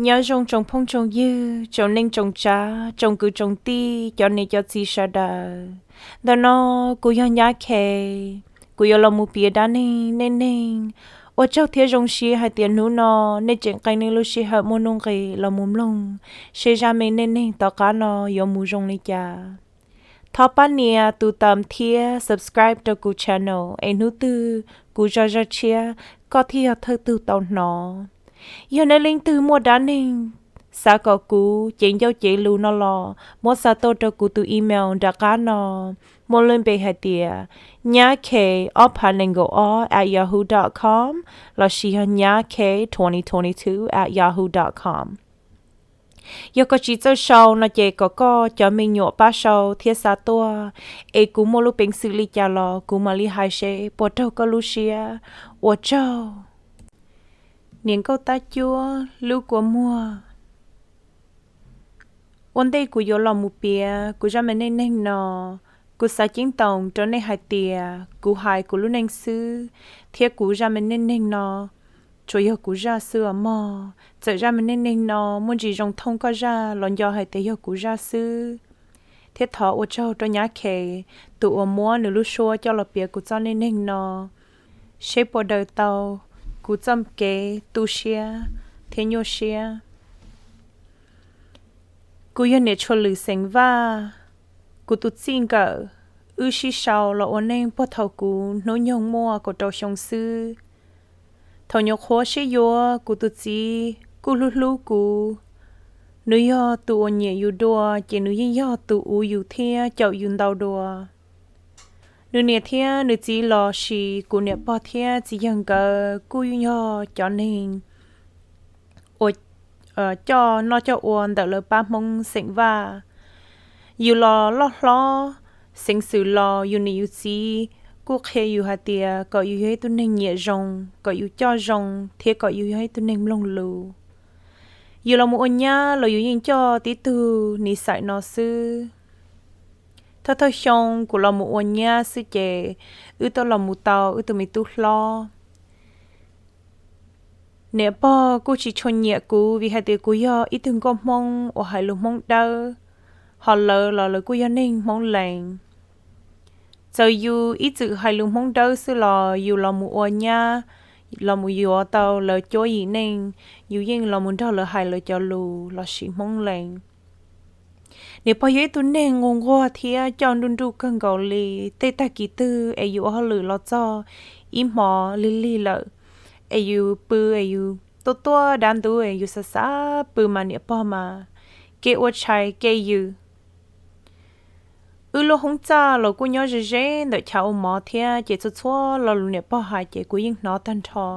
Nyob zoo tsoom phooj tsoom ywg, tsoom neej tsoom tsav, tsoom kwv tsoom tij, cov niam cov txiv sawv daws. Ntawm no kuv yog Nyab Khe, kuv yuav los mus piav dab neeg nej neeg. Ua tsaug thiab zoo siab hais tias hnub no nej tseem qee nej lub sij hawm muaj nuj nqis los mus mloog seb zaj me neej neeg tom qab no yuav mus zoo li cas. Thov pab nias tus thumbs thiab subscribe rau kuv channel es hnub twg kuv zaj zaj tshiab koj thiaj yog thawj tug tau hnov. Yog nej leej twg muaj dab neeg xav kom kuv cev ncauj cev lus no los muab xa tuaj rau kuv tus email nram qab no, muaj lub npe hais tias nyab khe ob phav nees nkaum ob at yahoo dot com lossis yog nyab khe twenty twenty two at yahoo dot com. Yog koj tsis txawj sau no ces kom koj cov me nyuam pab sau thiab xa tuaj, es kuv muaj lub peev xwm li cas los kuv mam li hais seb puas raug koj lub siab. Ua tsaug. Niam nkauj tab cuab lub kua muag. Ua ntej kuv yuav los mus piav kuv zaj me neej neeg no, kuv xav ceeb toom rau nej hais tias kuv hais kuv lub neej xwb, thiab kuv zaj me neej neeg no tsuas yog kuv zaj xwb os mog. Txawm zaj me neej neeg no muaj ntsis zoo thooj koj zaj los nco hais tias yog kuv zaj xwb. Thiab thov ua tsaug rau Nyab Khe, tus uas muab nws lub suab coj los piav kuv txoj neej neeg no, seb puas daws tau kuv txoj kev tu siab thiab nyuaj siab. Kuv yog niam Tshua Lwm xeem Vaj. Kuv tus txij nkawm, wb sib sau los ua neej puag thaum kuv hnub nyoog muaj kaum rau xyoo xwb. Thaum nyuam qhuav sib yuav, kuv tus txiv kuj hlub hlub kuv. Nws yog tus uas nyiam yus dua, ces nws yeej yog tus uv yus thiab caum yus ntau dua. Nws niam thiab nws txiv los sis kuv niam pog thiab txiv yawg nkawd kuj yog cov neeg uas coj noj coj ua ntawm lawv pab Hmoob xeem Vaj. Yus los loj hlob, xeev xwm los yus niam yus txiv kuj qhia yus hais tias kom yus yog ib tug neeg nyiam zoo, kom yus coj zoo, thiab kom yus yog ib tug neeg mloog lus. Yus los mus ua nyab los yus yeej coj tib tug ni xais no xwb. Thawj thawj xyoo kuv los mus ua nyab xwb ces wb twb los mus tau wb tus me tub hlob. Niam pog kuj tsis tshua nyiam kuv vim hais tias kuv yog ib tug nkauj Hmoob uas hais lus Hmoob dawb, ho lawv los lawv kuj yog neeg Hmoob Lees. Txawm yus ib txwm hais lus Hmoob dawb xwb los yus los mus ua nyab, los mus yuav tau lawv cuab yim neej, yus yeej los mus nrog lawv hais lawv cov lus los sis Hmoob Lees. Niam pog yog ib tug neeg nquag nquag thiab coj nruj nruj kawg nkaus li. Tej tag kis twg es yus ua hauj lwm los txog ib hmos lig lig lawm, es yus pw es yus tuaj tuaj dab ntub es yus xav xav pw mas niam pog mas ke ua tshais ke yws. Wb lub hoob txaj los kuj nyob ze ze ntawm chav ua mov thiab ces txhua txhua lo lus niam pog hais ces kuv yeej hnov tag nrho.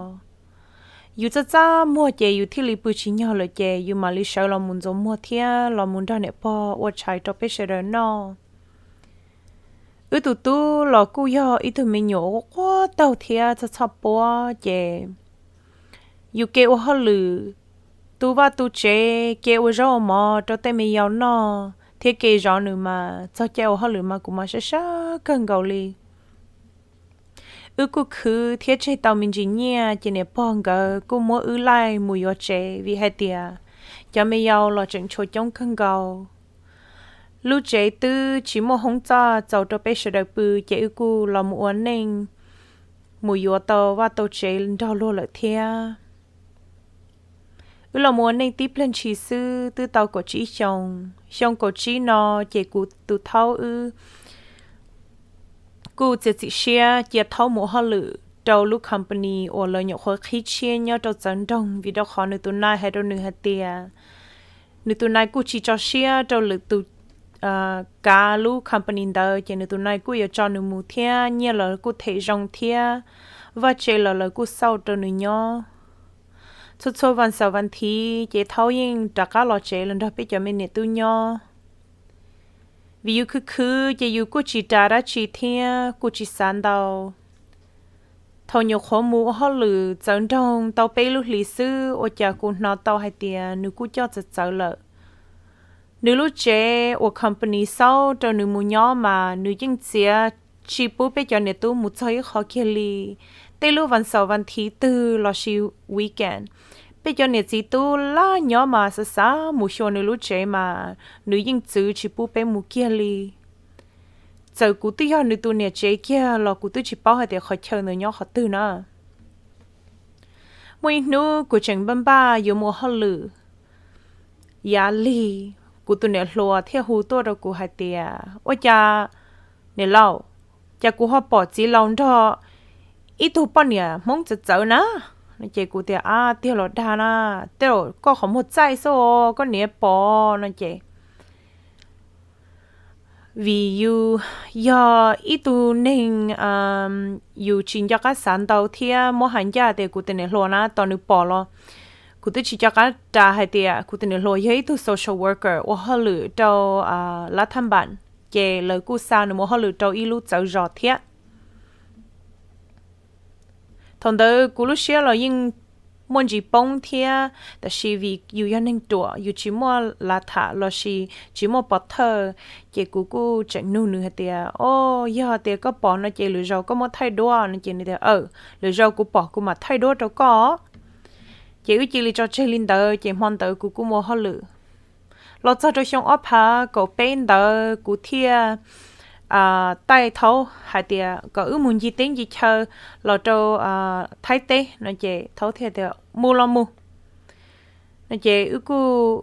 Yus txaj txaj muag ces yus thiaj li pw tsis nyog lawm ces yus mam li sawv los mus ntxuav muag thiab los mus nrog niam pog ua tshais rau peb sawv daws noj. Wb tus tub los kuj yog ib tug me nyuam quaj taug thiab txhoj txhoj puab ces yus ke ua hauj lwm, tu vaj tu tsev, ke ua zaub ua mov rau tej me yau noj thiab ke zov nws mas txog caij ua hauj lwm mas kuv mas sab sab kawg nkaus li. Wb kuj khwv thiab tseg tau me ntsis nyiaj ces niam pog nkawd kuj muab wb laij mus yuav tsev vim hais tias cov me yau los tseem tshuav coob kawg nkaus. Lub tsev twb tsis muaj hoob txaj txaus rau peb sawv daws pw ces wb kuj los mus ua neej, mus yuav tau vaj tau tsev nrog luag lawm thiab. Wb los mus ua neej tib pliag ntshis xwb twb tau kaum tsib xyoo. Xyoo kaum tsib no ces kuv tus thaub wb kuj txiav txim siab cia thaub mus ua hauj lwm rau lub company uas lawv nyuam qhuav qhib tshiab nyob rau txawv nroog vim rau qhov nws tus nai hais rau nws hais tias nws tus nai kuj tsis tso siab rau lwm tus kav lub company ntawd ces nws tus nai kuj yuav tso nws mus thiab nyiaj los kuj them zoo thiab vaj tse los lawv kuj xauj rau nws nyob. Txhua txhua vas xaum vas thiv ces thaub yeej rov qab los tsev los nrog peb cov me niam tub nyob. Vim yus khwv khwv ces yus kuj tsis ras dab tsi thiab kuj tsis xav ntau. Thaum nyuam qhuav mus ua hauj lwm txawv nroog tau peb lub hlis xwb ua cas kuv hnov tau hais tias nws kuj coj txawv txawv lawm. Nws lub tsev uas company xauj rau nws mus nyob mas nws yeej txiav tsis pub peb cov niam tub mus txog ib qho kiag li. Tej lub vas xaum vas thiv twg los sis weekend, Peb cov niam txiv tub laj nyob mas xav xav mus xyuas nws lub tsev mas nws yeej txwv tsis pub peb mus kiag li. Txawm kuv twb yog nws tus niam tsev kiag los kuv twb tsis paub hais tias qhov chaw ntawd nyob qhov twg na. Muaj ib hnub kuv tseem npaj npaj yuav mus ua hauj lwm, yav lig kuv tus niam hluas thiaj hu tuaj rau kuv hais tias, ua cas niam laus, cas kuv ho pom txiv laus nrog ib tug poj niam Hmoob txawv txawv na. No ces kuv tias, ab, tiag los dag na, tej zaum koj qhov muag txaij xwb os, koj niam pom no ces. Vim yus yog ib tug neeg yus tsis nco qab xav ntau thiab muab hais ncaj tias kuv tus niam hluas na tos nws pom los kuv twb tsis nco qab ras hais tias kuv tus niam hluas yog ib tug social worker ua hauj lwm rau Lav Thaj Npam, ces lawv kuj xa nws mus hauj lwm rau ib lub txawv zos thiab. Thaum ntawd kuv lub siab los yeej muaj ntsis poob thiab, tab sis vim yus yog neeg ruam yus tsis muaj lav tham lossis tsis muaj pov thawj, ces kuv kuj tseem nug nws hais tias, o, yog tias koj pom no ces lwm zaus koj muab thaij duab no ces nws tias, aw, lwm zaus kuv pom kuv mam thaij duab rau koj. Ces wb cia li tso tseg li ntawd ces hmo ntawd kuv kuj mus hauj lwm. Los txog rau xyoo ob phav kaum peb ntawd kuv thiaj taij Thaub hais tias kom wb mus ncig teb ncig chaw los rau Thaib teb no ces Thaub thiaj tias mus los mus no ces wb kuj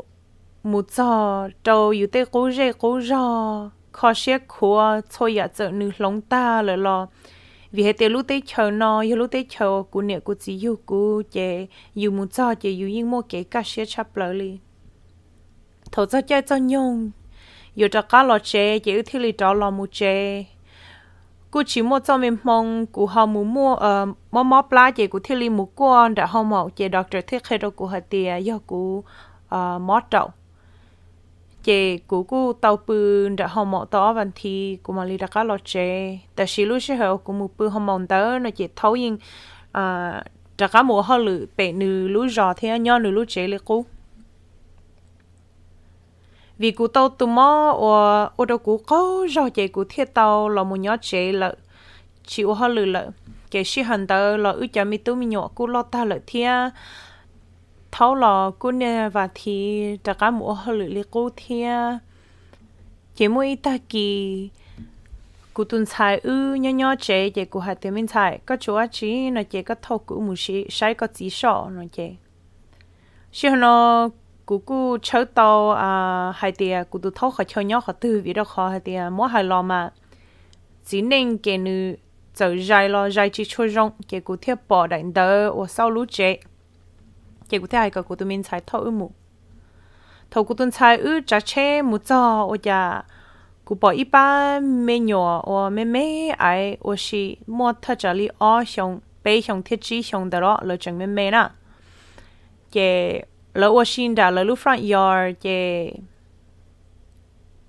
mus txog rau yus tej qub zej qub zog kho siab khuav txhua yam txawm nws hloov tag lawm los, vim hais tias lub teb chaws no yog lub teb chaws kuv niam kuv txiv yug kuv ces yus mus txog ces yus yeej muaj kev kaj siab tshaj plaws li. Thaum txog caij txog nyoog yuav rov qab los tsev ces wb thiaj li rov los mus tsev. Kuj tsis muaj txoj me hmoo, kuv ho mus mob mob plab ces kuv thiaj li mus kuaj nram hoo maum ces doctor thiaj qhia rau kuv hais tias yog kuv mob raum. Ces kuv kuj tau pw nram hoo maum tau ob vas thiv kuv mam li rov qab los tsev. Tab sis lub sij hawm uas kuv mus pw hoo maum ntawd no ces Thaub yeej rov qab mus ua hauj lwm pem nws lub zos thiab nyob nws lub tsev li qub. Vim kuv tau tus mob uas ua rau kuv qaug zog ces kuv thiaj tau los mus nyob tsev lawm, tsis ua hauj lwm lawm. Ces sij hawm ntawd los wb cov me tub me nyuam kuj loj tag lawm thiab. Thaub los kuj niaj vas thiv rov qab mus ua hauj lwm li qub thiab. Ces muaj ib tag kis kuv tus ntxhais wb nyob nyob tsev ces kuv hais tias, me ntxhais, koj tsis ua dab tsi no ces koj thauj kuv mus saib koj txiv soj no ces sij hawm no kuv kuj tshawb tau hais tias kuv tus Thaub qhov chaw nyob qhov twg vim rau qhov hais tias muab hais los mas txiv neej ces nws txawm zais los zais tsis tshua zoo ces kuv thiaj pom daim ntawv uas xauj lub tsev. Ces kuv thiaj hais kom kuv tus me ntxhais thauj wb mus. Thaum kuv tus ntxhais wb tsav tsheb mus txog ua cas kuv pom ib pab me nyuam uas me me aiv ua si muaj thaj tsam li ob xyoos peb xyoos thiab tsib xyoos ntawd los lawv tseem me me na. Ces lawv ua si nram lawv lub front yard ces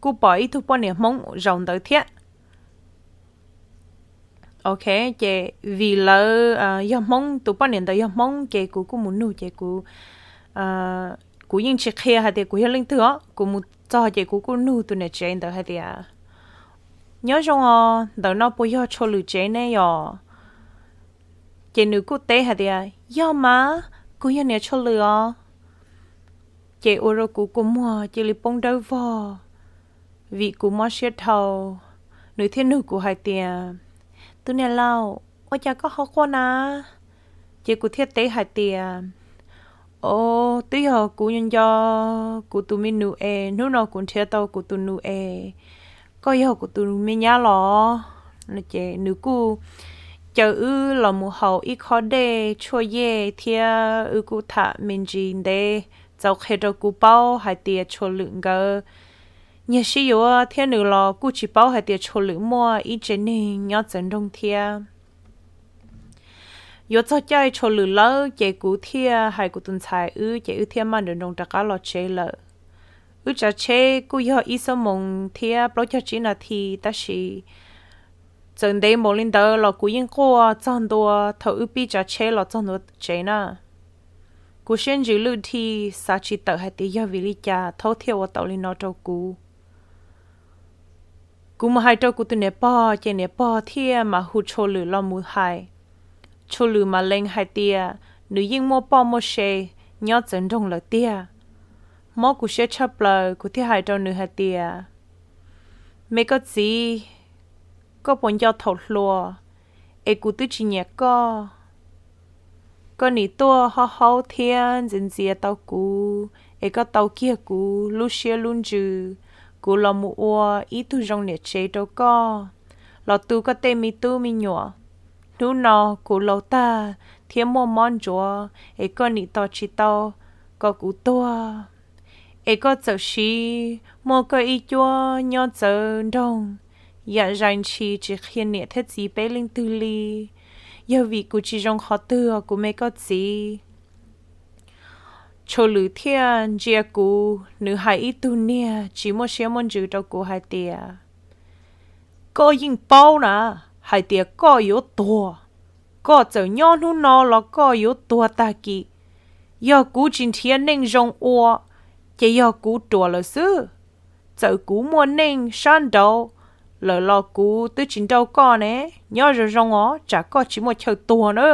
kuj pom ib tug poj niam Hmoob zaum ntawd thiab. Ok, ces vim lawv yog Hmoob, tus poj niam ntawd yog Hmoob ces kuv kuj mus nug ces kuv kuv yeej tsis qhia hais tias kuv yog leej twg os. Kuv mus txog ces kuv kuj nug tus niam tsev ntawd hais tias, nyob zoo os, ntawm no puas yog Tshuas Lwm tsev ne yom? Ces nws kuj teb hais tias, yog mas, kuv yog niam Tshuas Lwm os. Ces ua rau kuv kua muag cia li poob dawb vog vim kuv mob siab dhau. Nws thiaj nug kuv hais tias, tus niam laus, ua cas koj ho quaj na? Ces kuv thiaj teb hais tias, o, twb yog kuv nco nco kuv tus me nus es hnub no kuv nrhiav tau kuv tus nus es koj yog kuv tus me nyab los? Ces nws kuj caw wb los mus haus ib khob dej tshuaj yej thiab wb kuj tham me ntsis ntev txaus qhia rau kuv paub hais tias Tshuas Lwm nkawd nyiag sib yuav thiab nws los kuj tsis paub hais tias Tshuas Lwm muaj ib tsev neeg nyob txawv nroog thiab. Yuav txog caij Tshuas Lwm lawm ces kuv thiaj hais kuv tus ntxhais wb ces wb thiaj maj nrawm nroos rov qab los tsev lawm. Wb tsav tsheb kuj yog ib xuab moos thiab plaub caug tsib nas this tab sis txawm ntev npaum li ntawd los kuv yeej quaj txog ntua thaum wb pib tsav tsheb los txog ntua tsev na. Kuv siab ntsws lwj dhi, xav tsis tawm hais tias yog vim li cas Thaub thiaj ua tau li no rau kuv. Kuv mus hais rau kuv tus niam pog ces niam pog thiaj mam hu Tshuas Lwm los mus hais. Tshuas Lwm mam lees hais tias nws yeej muaj poj muaj se nyob txawv nroog lawm tiag. Mob kuv siab tshaj plaws, kuv thiaj hais rau nws hais tias, me koj txiv, koj puas nco thaum hluas es kuv twb tsis nyiam koj? Koj nim tuaj haub haub thiab ntxias ntxias tau kuv es koj tau kiag kuv lub siab lub ntsws. Kuv los mus ua ib tug zoo niam tsev rau koj, los tu koj tej me tub me nyuam. Hnub no kuv laus tag thiab muaj mob ntsuav es koj nim tos tsis tau kom kuv tuag, es koj txawm siv muaj koj ib cuab nyob txawv nroog, yam zais ntshis tsis qhia niam thiab txiv peb leej twg li. Yog vim kuv tsis zoo qhov twg os kuv me koj txiv? Tshuav lwm thiaj ntsia kuv, nws hais ib tug niag tsis muaj siab muaj ntsws rau kuv hais tias, koj yeej paub na hais tias koj yuav tuag. Koj txawm nyob hnub no los koj yuav tuag tag kis. Yog kuv tsis nrhiav neej zoo ua, ces yog kuv ruam lawm xwb. Txawm kuv muaj neej sab nraud lawm los kuv twb tsis nrauj koj ne. Nyob zoo zoo os, tsam koj tsis muaj chaw tuag na.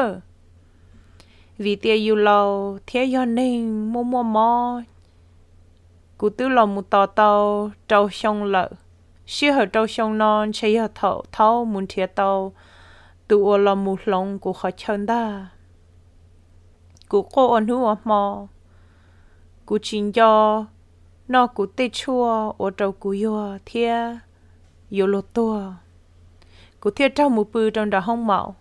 Vim tias yus laus thiab yog neeg muaj muaj mob, kuv twb los mus tos tau rau xyoo lawm. Sij hawm rau xyoo no ntshe yog thaum thaub mus nrhiav tau tus uas los mus hloov kuv qhov chaw ntag. Kuv quaj ua hnub ua hmo, kuv tsis nco noj kuv tej tshuaj ua rau kuv yuag thiab yuav luag tuag. Kuv thiaj raug mus pw rau nram hoob maum.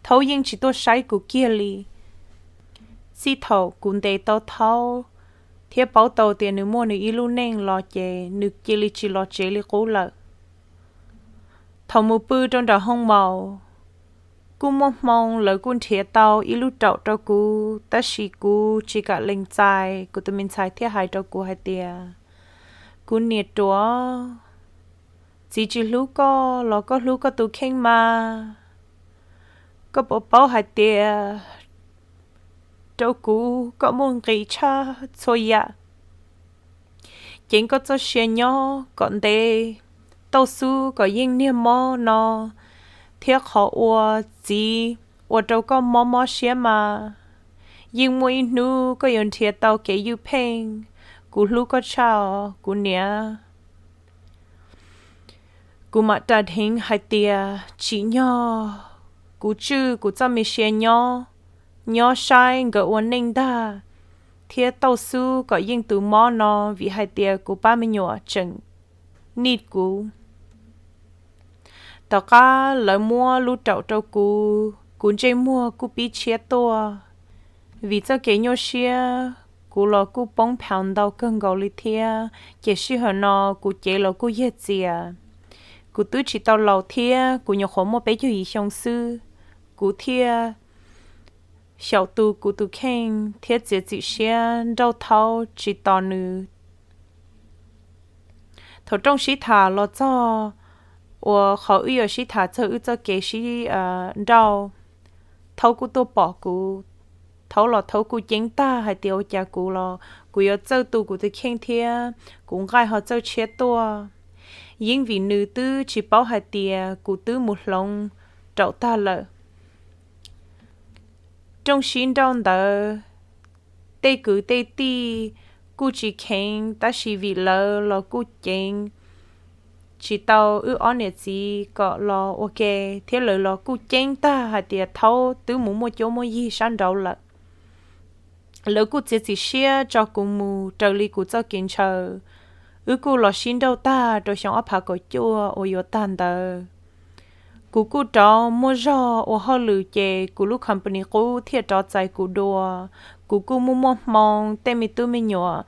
Thaub yeej tsis tuaj saib kuv kiag li. Txij thaum kuv ntes tau thaub thiab paub tau tias nws muaj nws ib lub neej los ces nws cia li tsis los tsev li qub lawm. Thaum mus pw rau nram hoob maum, kuj muaj hmoo lawv kuj nrhiav tau ib lub raum rau kuv, tab sis kuv tsis kam lees txais. Kuv tus me ntxhais thiaj hais rau kuv hais tias, kuv niam ruam, txiv tsis hlub koj los koj hlub koj tus kheej mas. Koj puas paub hais tias rau kuv koj muaj nqis tshaj txhua yam. Ceev koj txoj sia nyob kom ntev, tauj xub kom yeej niag mob no, thiab qhov uas txiv ua rau koj mob mob siab mas, yeej muaj ib hnub koj yuav nrhiav tau kev ywj pheej. Kuv hlub koj tshaj os kuv niam. Kuv mam ras dheev hais tias tsim nyog kuv tswj kuv txoj me sia nyob, nyob saib nkawd ua neej ntag, thiab tauj xub kom yeej tus mob no, vim hais tias kuv pab me nyuam tseem nij kuv. Tom qab lawv muab lub raum rau kuv, kuv ntsej muag kuj pib tshiab tuaj. Vim txoj kev nyuaj siab, kuv los kuj poob phav ntau kawg nkaus li thiab, ces sij hawm no kuv cev los kuj yag txias. Kuv twb tsis tau laus thiab, kuv nyuam qhuav muaj peb caug yim xyoo xwb, kuv thiaj xyaum tu kuv tus kheej thiab txiav txim siab nrauj thaub tsis tos nws. Thaum rooj sib tham los txog uas qhov wb yuav sib tham txog wb txoj kev sib nrauj, thaub kuj tuaj pom kuv. Thaub los thaub kuj ceeb tag hais tias ua cas kuv los kuv yuav txawj tu kuv tus kheej thiab kuv nqaij ho txawj tshiab tuaj. Yeeb vim nws twb tsis paub hais tias kuv twb mus hloov raum tag lawm. Rooj sib nrauj ntawd, tej kwv tej tij kuj tsis kheev, tab sis vim lawv los kuj ceev tsis tau wb ob niam txiv kom los ua ke, thiab lawv los kuj ceeb tag hais tias thaub twb mus muaj cuab muaj yig sab nraud lawm. Lawv kuj txiav txim siab tso kuv mus raws li kuv txoj kev ntshaw. Wb kuj los sib nrauj tag rau xyoo ob phav kaum cuaj uas yuav tag ntawd. Kuv kuj rov muaj zog ua hauj lwm ces kuv lub company qub thiaj rov txais kuv dua. Kuv kuj muaj muaj hmoo, tej me tub me nyuam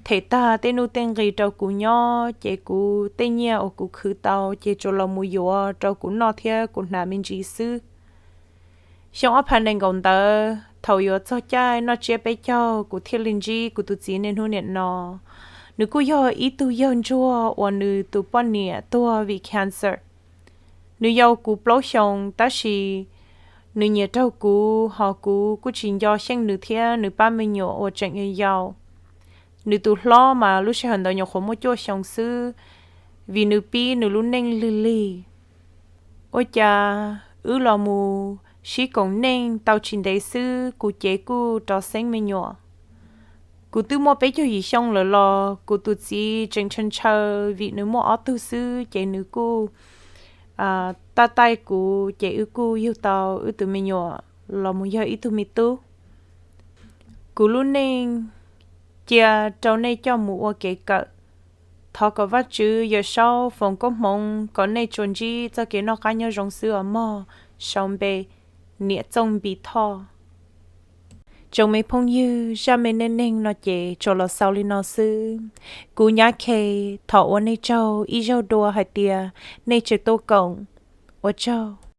them tag tej nuj tej nqi rau kuv nyob ces kuv tej nyiaj uas kuv khwv tau ces tsuas los mus yuav rau kuv noj thiab kuv hnav me ntsis xwb. Xyoo ob phav nees nkaum ntawd thaum yuav txog caij noj tsiab peb caug kuv thiaj li ntsib kuv tus txiv niaj hnub niam no. Nws kuj yog ib tug yawg ntsuag uas nws tus poj niam tuag vim cancer. Nws yau kuv plaub xyoos tab sis nws nyiam raug kuv, ho kuv kuj tsis nco xyeej nws thiab nws pab me nyuam uas tseem yau. Nws tus hlob mas lub sij hawm ntawd nyuam qhuav muaj cuaj xyoo xwb, vim nws pib nws lub neej lig lig. Ua cas wb los mus sib koom neej tau tsis ntev xwb kuv cev kuj rov xeeb me nyuam. Kuv twb muaj peb caug yim xyoo lawm los kuv tus txiv tseem ntshaw ntshaw vim nws muaj ob tug xwb ces nws kuj tab taij kuv ces wb kuj yug tau wb tus me nyuam los mus yog ib tug me tub. Kuv lub neej cia rau nej coj mus ua kev kawm. Thov kom Vajtswv Yawmsaub foom koob hmoov kom nej tsuas ntsib txoj kev noj qab nyob zoo xwb os mog. Sau npe, Niam Txooj Npis Thoj. Tsoom me phooj ywg, zaj me neej neeg no ces tsuas los xaus li no xwb. Kuv Nyab Khe thov ua nej tsaug ib zaug dua hais tias nej tseem tuaj koom. Ua tsaug.